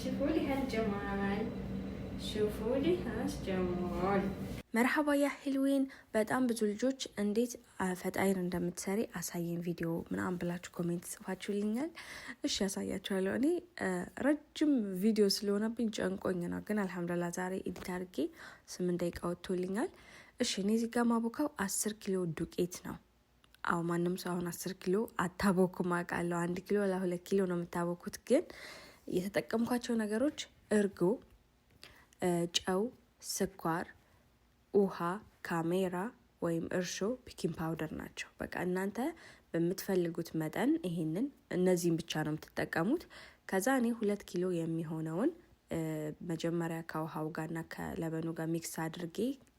شوفوا لي هالجمال، شوفوا لي هالجمال. مرحبا يا حلوين. በጣም ብዙ ልጆች እንዴት فطاير እንደምትሰሪ አሳየን ቪዲዮ ምናምን ብላችሁ comment ጽፋችሁልኛል። እሺ ያሳያችኋለሁ። እኔ ረጅም ቪዲዮ ስለሆነብኝ ጨንቆኝ ነው፣ ግን አልሐምዱሊላህ ዛሬ edit አድርጌ 8 ደቂቃ ወጥቶልኛል። እሺ እኔ እዚህ ጋር ማቦካው 10 ኪሎ ዱቄት ነው። አዎ ማንም ሰው አሁን 10 ኪሎ አታቦኩም አውቃለሁ። 1 ኪሎ ለ2 ኪሎ ነው የምታቦኩት። ግን የተጠቀምኳቸው ነገሮች እርጎ፣ ጨው፣ ስኳር፣ ውሃ፣ خميرة ወይም እርሾ፣ baking powder ናቸው። በቃ እናንተ በምትፈልጉት መጠን ይሄንን እነዚህን ብቻ ነው የምትጠቀሙት። ከዛ እኔ 2 ኪሎ የሚሆነውን መጀመሪያ ከውሃው ጋርና ከ لبن ኡ ጋር mix አድርጌ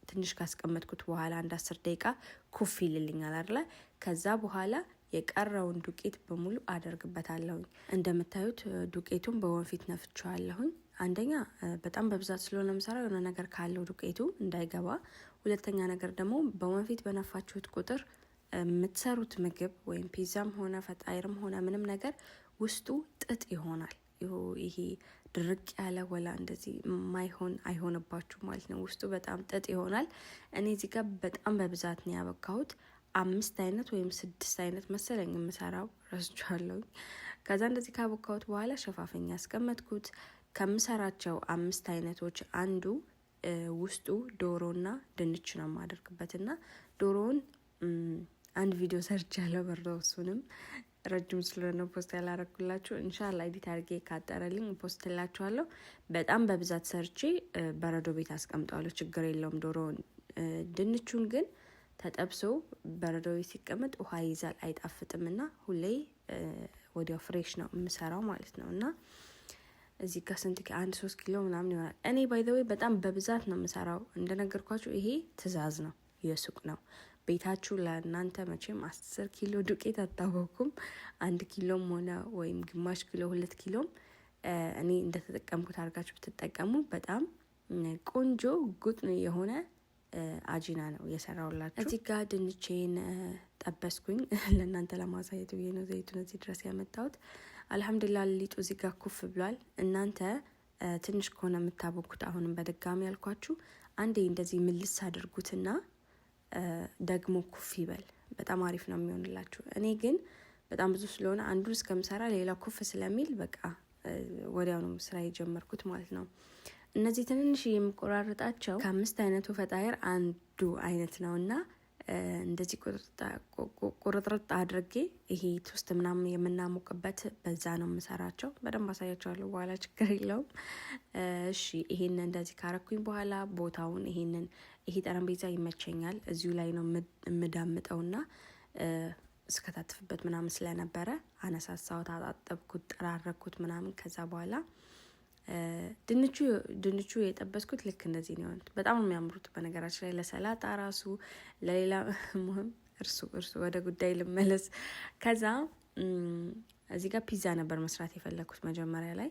ትንሽ ካስቀመጥኩት በኋላ አንድ 10 ደቂቃ ኩፍ ይልልኛል አይደለ? ከዛ በኋላ የቀረውን ዱቄት በሙሉ አደርግበታለሁኝ። እንደምታዩት ዱቄቱን በወንፊት ነፍቼዋለሁኝ። አንደኛ በጣም በብዛት ስለሆነ ምሰራው የሆነ ነገር ካለው ዱቄቱ እንዳይገባ፣ ሁለተኛ ነገር ደግሞ በወንፊት በነፋችሁት ቁጥር የምትሰሩት ምግብ ወይም ፒዛም ሆነ فطاير ም ሆነ ምንም ነገር ውስጡ ጥጥ ይሆናል። ይሄ ድርቅ ያለ ወላ እንደዚህ ማይሆን አይሆንባችሁ ማለት ነው። ውስጡ በጣም ጥጥ ይሆናል። እኔ እዚህ ጋር በጣም በብዛት ነው ያበካሁት። አምስት አይነት ወይም ስድስት አይነት መሰለኝ የምሰራው፣ ረስቼዋለሁኝ። ከዛ እንደዚህ ካቦካሁት በኋላ ሸፋፈኛ ያስቀመጥኩት። ከምሰራቸው አምስት አይነቶች አንዱ ውስጡ ዶሮና ድንች ነው የማደርግበት እና ዶሮውን አንድ ቪዲዮ ሰርቻለሁ። በርዶ እሱንም ረጅም ስለሆነ post ያላረኩላችሁ ኢንሻላ edit አድርጌ ካጠረልኝ post ላችኋለሁ። በጣም በብዛት ሰርቼ በረዶ ቤት አስቀምጠዋለሁ። ችግር የለውም ዶሮውን። ድንቹን ግን ተጠብሶ በረዶ ቤት ሲቀመጥ ውሃ ይይዛል፣ አይጣፍጥም እና ሁሌ ወዲያው fresh ነው የምሰራው ማለት ነው። እና እዚህ ጋር ስንት አንድ 3 ኪሎ ምናምን ይሆናል። እኔ by the way በጣም በብዛት ነው የምሰራው። እንደነገርኳችሁ ይሄ ትዕዛዝ ነው፣ የሱቅ ነው። ቤታችሁ ለእናንተ መቼም 10 ኪሎ ዱቄት አታወኩም። 1 ኪሎም ሆነ ወይም ግማሽ ኪሎ 2 ኪሎም እኔ እንደተጠቀምኩት አድርጋችሁ ብትጠቀሙ በጣም ቆንጆ ጉጥ የሆነ عجينة ነው የሰራውላችሁ። እዚህ ጋር ድንቼን ጠበስኩኝ። ለእናንተ ለማሳየት ብዬ ነው ዘይቱን እዚህ ድረስ ያመጣሁት። አልሐምዱሊላ ሊጡ እዚህ ጋር ኩፍ ብሏል። እናንተ ትንሽ ከሆነ የምታቦኩት አሁንም በድጋሚ ያልኳችሁ አንዴ እንደዚህ ምልስ አድርጉትና ደግሞ ኩፍ ይበል። በጣም አሪፍ ነው የሚሆንላችሁ። እኔ ግን በጣም ብዙ ስለሆነ አንዱን እስከምሰራ ሌላው ኩፍ ስለሚል በቃ ወዲያው ነው ስራ የጀመርኩት ማለት ነው። እነዚህ ትንንሽ የምቆራርጣቸው ከአምስት አይነቱ فطاير አንዱ አይነት ነው እና እንደዚህ ቁርጥርጥ አድርጌ ይሄ toast ምናምን የምናሞቅበት በዛ ነው የምሰራቸው። በደንብ አሳያቸዋለሁ በኋላ፣ ችግር የለውም። እሺ ይሄንን እንደዚህ ካረኩኝ በኋላ ቦታውን ይሄንን ይሄ ጠረጴዛ ይመቸኛል። እዚሁ ላይ ነው የምዳምጠውና እስከታትፍበት ምናምን ስለነበረ አነሳሳሁት፣ አጣጠብኩት፣ ጠራረኩት ምናምን። ከዛ በኋላ ድንቹ የጠበስኩት ልክ እንደዚህ ነው የሆኑት። በጣም ነው የሚያምሩት። በነገራችን ላይ ለሰላጣ ራሱ ለሌላ ሙህም እርሱ እርሱ ወደ ጉዳይ ልመለስ። ከዛ እዚህ ጋር ፒዛ ነበር መስራት የፈለግኩት መጀመሪያ ላይ።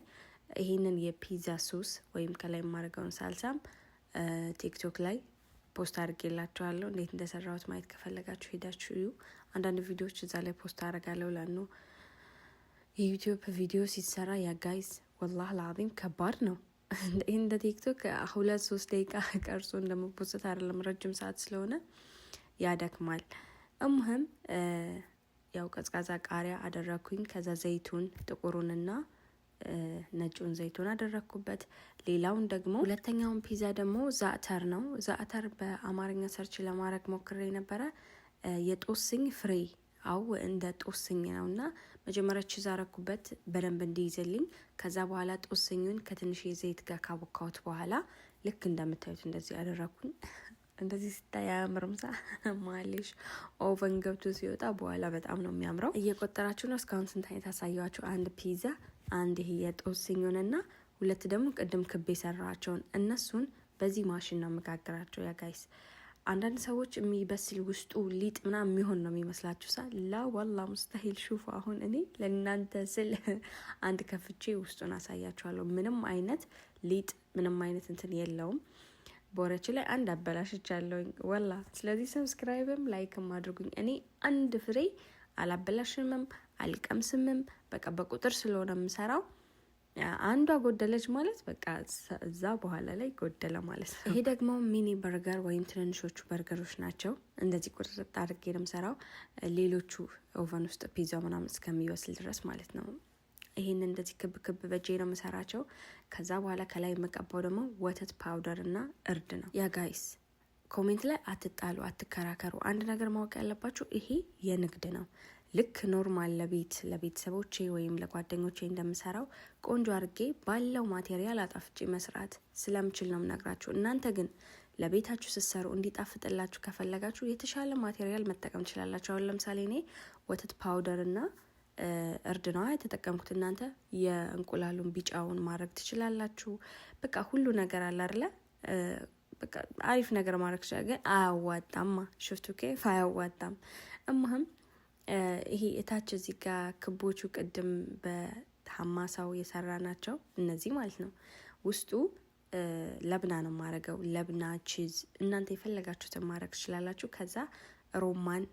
ይሄንን የፒዛ ሶስ ወይም ከላይ የማደርገውን ሳልሳም ቲክቶክ ላይ post አድርጌላችኋለሁ። እንዴት እንደሰራሁት ማየት ከፈለጋችሁ ሄዳችሁ እዩ። አንዳንድ ቪዲዮዎች እዛ ላይ post አደርጋለሁ። ለኑ የዩቲዩብ ቪዲዮ ሲሰራ يا guys والله العظيم ከባድ ነው። እንደ ቲክቶክ 2-3 ደቂቃ ቀርጾ እንደመ post አይደለም፣ ረጅም ሰዓት ስለሆነ ያደክማል። المهم ያው ቀዝቃዛ ቃሪያ አደረግኩኝ። ከዛ ዘይቱን ጥቁሩንና ነጩን ዘይቱን አደረግኩበት። ሌላውን ደግሞ ሁለተኛውን ፒዛ ደግሞ زعتر ነው። زعتر በአማርኛ search ለማድረግ ሞክሬ ነበረ። የጦስኝ ፍሬ አው እንደ ጦስኝ ነው እና መጀመሪያ cheese አረኩበት በደንብ እንዲይዝልኝ። ከዛ በኋላ ጦስኙን ከትንሽ የዘይት ጋር ካቦካሁት በኋላ ልክ እንደምታዩት እንደዚህ አደረኩኝ። እንደዚህ ሲታይ አያምርም? ሳ معليش oven ገብቶ ሲወጣ በኋላ በጣም ነው የሚያምረው። እየቆጠራችሁ ነው። እስካሁን ስንት አይነት አሳየኋችሁ? አንድ ፒዛ፣ አንድ ይሄ የጦስኙንና ሁለት ደግሞ ቅድም ክብ የሰራቸውን እነሱን በዚህ ማሽን ነው የምጋግራቸው። يا guys አንዳንድ ሰዎች የሚበስል ውስጡ ሊጥ ምናምን የሚሆን ነው የሚመስላችሁ። ሳ لا والله مستحيل። شوفوا አሁን እኔ ለእናንተ ስል አንድ ከፍቼ ውስጡን አሳያችኋለሁ። ምንም አይነት ሊጥ ምንም አይነት እንትን የለውም። በወረች ላይ አንድ አበላሽቻለሁኝ والله። ስለዚህ subscribe ም like ም አድርጉኝ። እኔ አንድ ፍሬ አላበላሽምም አልቀምስምም። በቃ በቁጥር ስለሆነ የምሰራው። አንዷ ጎደለች ማለት በቃ እዛ በኋላ ላይ ጎደለ ማለት ነው። ይሄ ደግሞ mini burger ወይም ትንንሾቹ በርገሮች ናቸው። እንደዚህ ቁርጥ አድርጌ ነው የምሰራው፣ ሌሎቹ oven ውስጥ ፒዛው ምናምን እስከሚበስል ድረስ ማለት ነው። ይሄን እንደዚህ ክብ ክብ በጄ ነው የምሰራቸው። ከዛ በኋላ ከላይ የምቀባው ደግሞ ወተት powder እና እርድ ነው። Yeah guys፣ comment ላይ አትጣሉ፣ አትከራከሩ። አንድ ነገር ማወቅ ያለባችሁ ይሄ የንግድ ነው። ልክ normal ለቤት ለቤተሰቦቼ ወይም ለጓደኞቼ እንደምሰራው ቆንጆ አድርጌ ባለው material አጣፍጬ መስራት ስለምችል ነው የምነግራችሁ። እናንተ ግን ለቤታችሁ ስትሰሩ እንዲጣፍጥላችሁ ከፈለጋችሁ የተሻለ material መጠቀም ትችላላችሁ። አሁን ለምሳሌ እኔ ወተት powder እና እርድ ነዋ የተጠቀምኩት። እናንተ የእንቁላሉን ቢጫውን ማድረግ ትችላላችሁ። በቃ ሁሉ ነገር አለ አይደለ? በቃ አሪፍ ነገር ማድረግ ትችላል። ግን አያዋጣማ። شفتوا كيف አያዋጣም። المهم ይሄ እታች እዚህ ጋር ክቦቹ ቅድም በሐማሳው የሰራ ናቸው እነዚህ ማለት ነው። ውስጡ لبنة ነው የማረገው። لبنة፣ cheese እናንተ የፈለጋችሁትን ማድረግ ትችላላችሁ። ከዛ رمان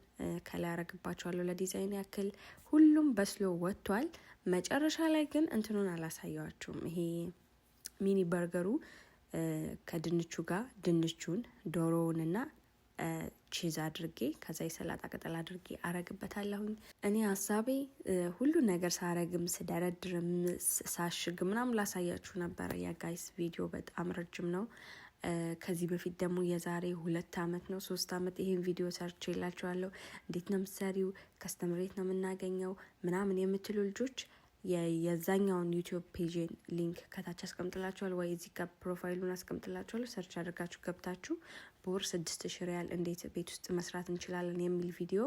ከላይ አረግባቸዋለሁ ለዲዛይን ያክል። ሁሉም በስሎ ወጥቷል። መጨረሻ ላይ ግን እንትኑን አላሳየዋችሁም። ይሄ mini burger ኡ ከድንቹ ጋር ድንቹን ዶሮውንና cheese አድርጌ ከዛ የሰላጣ ቅጠል አድርጌ አረግበታለሁኝ። እኔ ሀሳቤ ሁሉ ነገር ሳረግም ስደረድርም ሳሽግ ምናምን ላሳያችሁ ነበረ። Yeah guys፣ ቪዲዮ በጣም ረጅም ነው። ከዚህ በፊት ደግሞ የዛሬ 2 አመት ነው 3 አመት ይሄን ቪዲዮ ሰርቼላችኋለሁ። እንዴት ነው ምሰሪው፣ customer የት ነው የምናገኘው ምናምን የምትሉ ልጆች የዛኛውን YouTube page ን link ከታች አስቀምጥላችኋል ወይ እዚህ ጋር profile ኡን አስቀምጥላችኋለሁ። Search አድርጋችሁ ገብታችሁ በወር 6000 ሪያል እንዴት ቤት ውስጥ መስራት እንችላለን የሚል ቪዲዮ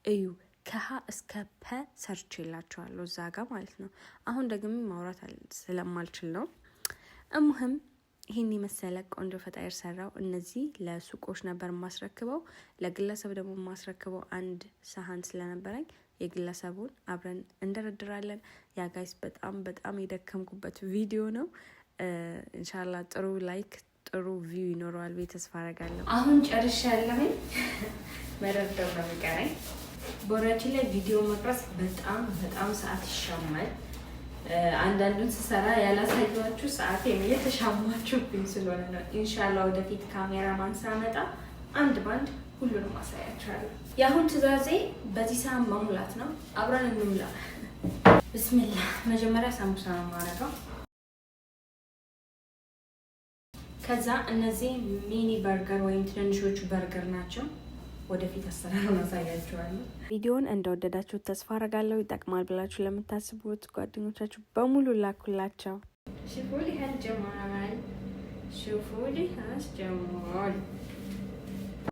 እዩ። ከሀ እስከ ፐ ሰርቼላችኋለሁ እዛ ጋር ማለት ነው። አሁን ደግሜ ማውራት ስለማልችል ነው። المهم ይህን የመሰለ ቆንጆ فطاير ሰራው። እነዚህ ለሱቆች ነበር የማስረክበው። ለግለሰብ ደግሞ የማስረክበው አንድ ሰሀን ስለነበረኝ የግለሰቡን አብረን እንደረድራለን። Yeah guys፣ በጣም በጣም የደከምኩበት ቪዲዮ ነው። إن شاء الله ጥሩ like ጥሩ view ይኖረዋል ብዬ ተስፋ አረጋለሁ። አሁን ጨርሻለሁኝ። መደርደር ነው የሚቀረኝ። ቦራችን ላይ ቪዲዮ መቅረጽ በጣም በጣም ሰዓት ይሻማል። አንዳንዱን ስሰራ ያላሳየኋችሁ ሰዓት የተሻማችሁብኝ ስለሆነ ነው። إن شاء الله ወደፊት ካሜራማን ሳመጣ አንድ ባንድ ሁሉንም አሳያችኋለሁ። የአሁን ትዕዛዜ በዚህ ሰዓት መሙላት ነው። አብረን እንሙላ። بسم الله። መጀመሪያ ሳምቡሳ ነው የማደርገው። ከዛ እነዚህ mini burger ወይም ትንንሾቹ በርገር ናቸው። ወደፊት አሰራሩን አሳያችኋለሁ። ቪዲዮን እንደወደዳችሁት ተስፋ አረጋለሁ። ይጠቅማል ብላችሁ ለምታስቡት ጓደኞቻችሁ በሙሉ ላኩላቸው። شوفوا لي هالجمال، شوفوا لي هالجمال.